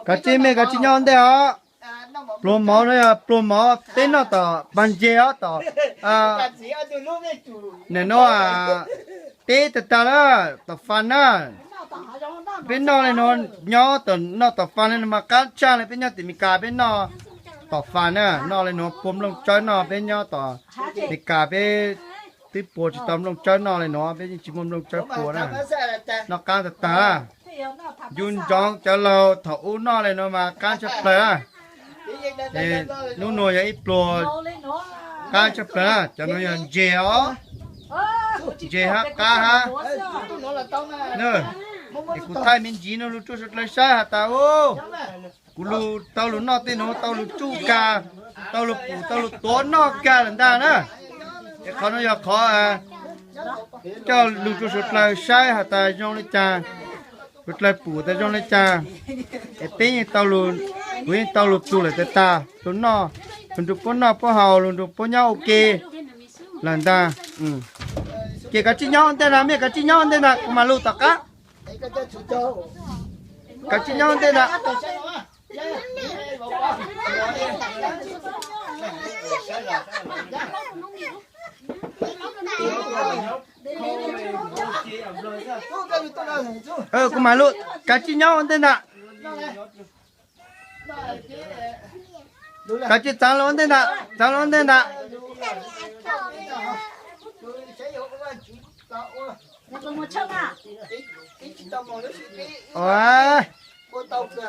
Kav tsij mej kav tsij nyob ntej os. Pluas mov no yog pluas mov peb noj tom pag ntseg os, tom nim no peb tag tag lawm tom fas na. Peb noj li no, nyob tom, noj tom fas li no mas qab tshaj li peb nyob tim Meskas peb noj tom fas na. Noj li no puas nplooj tsawb noj, peb nyob tom Meskas peb twb puas tsis tau nplooj tsawb noj li no, peb yeej tsis muaj nplooj tsawb puas na. Noj qab tag tag. Ncu ntsoov cov laug thaum ub noj li no mas qab tshaj plaws na. Hnub no yog ib pluas qab tshaj plaws na. Cov no yog ntses os, ntses hab qab hab. Es kuv thaij me ntsis no lug rua suav dlawg saib has tas, kuv lug tau lug noj tej nuav tau lug tsuj kag, tau lug pum tau lug tuav noj kag lawm ntag na. Es qhov no yog qhov coj lug rua suav dlawg saib has tas zoo li cas, suav dlawg pum tas zoo li cas. Es peb yeej tau lug, kuv yeej tau lug txug lawm tag tag, lug noj, lug nrug puab noj puab haus, lug nrug puab nyob ua ke lawm ntag. Ces kav tsij nyob ua ntej na, mej kav tsij nyob ua ntej na, kuv mam lug tom qab. Kav tsij nyob ua ntej na. Kuv mam lug, kav tsij nyob ua ntej ntag. Kav tsij txav lug ua ntej ntag, txav lug ua ntej ntag.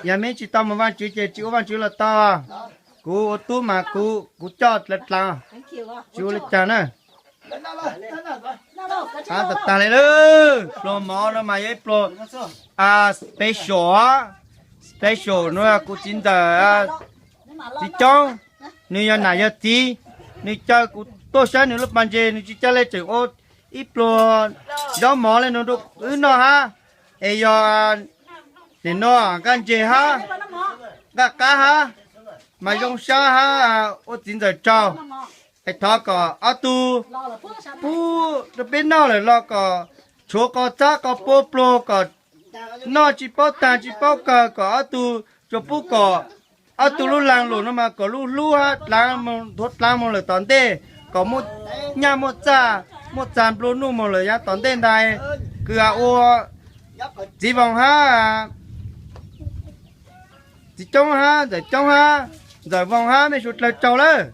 Yog mej tsis tau mus Vaajtswv ces tsis ua Vaajtswv los tau. Kuv ua tub mas kuv, kuv coj dlaav dlaav, tsis ua li cas na. Tag tag li lawm, pluas mov no mas yog ib pluas special, special no kuv txiv ntxawm txiv coob, nws yog nam yog txiv, nws caw kuv tuaj saib nws lub pas ntses, nws tsis caw li tseem ua ib pluas zaub mov li no rau wb noj hab. Es yog nim no nqaj ntses hab, nqaj qab hab, mas zoo sab hab, ua txiv ntxawm tsaug. Es thov kom ob tug pub rau peb noj lawm los kom tshuav qos txhab qos pua pluag kom noj tsis paub taag tsis paub kawg, kom ob tug tsuas pub kom ob tug lub laag lug no mas kom lub hlub hab dlaav, nthuav dlaav moog lawm tom ntej, kom muaj nyaj muaj txag, muaj txag nplua nuj moog lawm yav tom ntej ntag. Kws ua txiv Voos hab, txiv Coob hab, ntxawm Coob hab, ntxawm Voos hab, mej suav dlawg tsaug lawm.